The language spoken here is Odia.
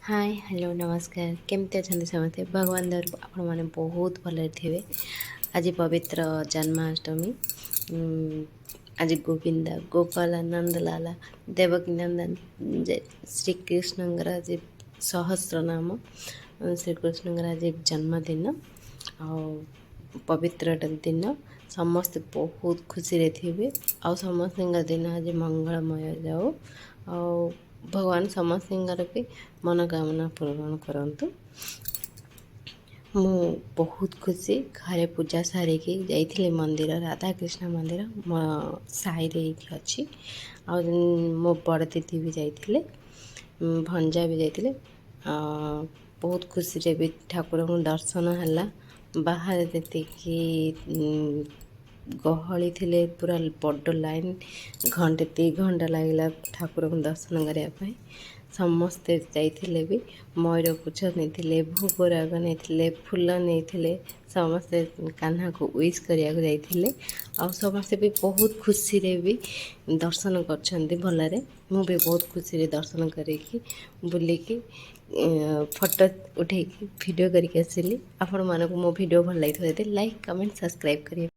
ହାଏ, ହ୍ୟାଲୋ, ନମସ୍କାର। କେମିତି ଅଛନ୍ତି ସମସ୍ତେ? ଭଗବାନ ଦୟାରୁ ଆପଣମାନେ ବହୁତ ଭଲରେ ଥିବେ। ଆଜି ପବିତ୍ର ଜନ୍ମାଷ୍ଟମୀ। ଆଜି ଗୋବିନ୍ଦ ଗୋପାଳ, ନନ୍ଦଲାଲା, ଦେବକୀ ନନ୍ଦନ ଶ୍ରୀକୃଷ୍ଣଙ୍କର ଆଜି ସହସ୍ର ନାମ। ଶ୍ରୀକୃଷ୍ଣଙ୍କର ଆଜି ଜନ୍ମଦିନ ଆଉ ପବିତ୍ର ଦିନ। ସମସ୍ତେ ବହୁତ ଖୁସିରେ ଥିବେ ଆଉ ସମସ୍ତଙ୍କ ଦିନ ଆଜି ମଙ୍ଗଳମୟ ଯାଉ ଆଉ ଭଗବାନ ସମସ୍ତଙ୍କର ବି ମନୋକାମନା ପୂରଣ କରନ୍ତୁ। ମୁଁ ବହୁତ ଖୁସି। ଘରେ ପୂଜା ସାରିକି ଯାଇଥିଲି ମନ୍ଦିର, ରାଧାକୃଷ୍ଣ ମନ୍ଦିର ମୋ ସାହିରେ ଏଇଠି ଅଛି। ଆଉ ମୋ ବଡ଼ ଦିଦି ବି ଯାଇଥିଲେ, ଭଞ୍ଜା ବି ଯାଇଥିଲେ। ବହୁତ ଖୁସିରେ ବି ଠାକୁରଙ୍କୁ ଦର୍ଶନ ହେଲା। ବାହାରେ ଯେତିକି ଗହଳି ଥିଲେ, ପୁରା ବଡ଼ ଲାଇନ୍, ଘଣ୍ଟେ 2 ଘଣ୍ଟା ଲାଗିଲା ଠାକୁରଙ୍କୁ ଦର୍ଶନ କରିବା ପାଇଁ। ସମସ୍ତେ ଯାଇଥିଲେ ବି। ମୟୂର ପୁଚ୍ଛ ନେଇଥିଲେ, ଭୋଗରାଗ ନେଇଥିଲେ, ଫୁଲ ନେଇଥିଲେ। ସମସ୍ତେ କାହ୍ନାକୁ ୱିଶ୍ କରିବାକୁ ଯାଇଥିଲେ ଆଉ ସମସ୍ତେ ବି ବହୁତ ଖୁସିରେ ବି ଦର୍ଶନ କରିଛନ୍ତି ଭଲରେ। ମୁଁ ବି ବହୁତ ଖୁସିରେ ଦର୍ଶନ କରିକି, ବୁଲିକି, ଫଟୋ ଉଠେଇକି, ଭିଡ଼ିଓ କରିକି ଆସିଲି। ଆପଣମାନଙ୍କୁ ମୋ ଭିଡ଼ିଓ ଭଲ ଲାଗିଥିବ ଯଦି ଲାଇକ୍, କମେଣ୍ଟ, ସବସ୍କ୍ରାଇବ୍ କରିବେ।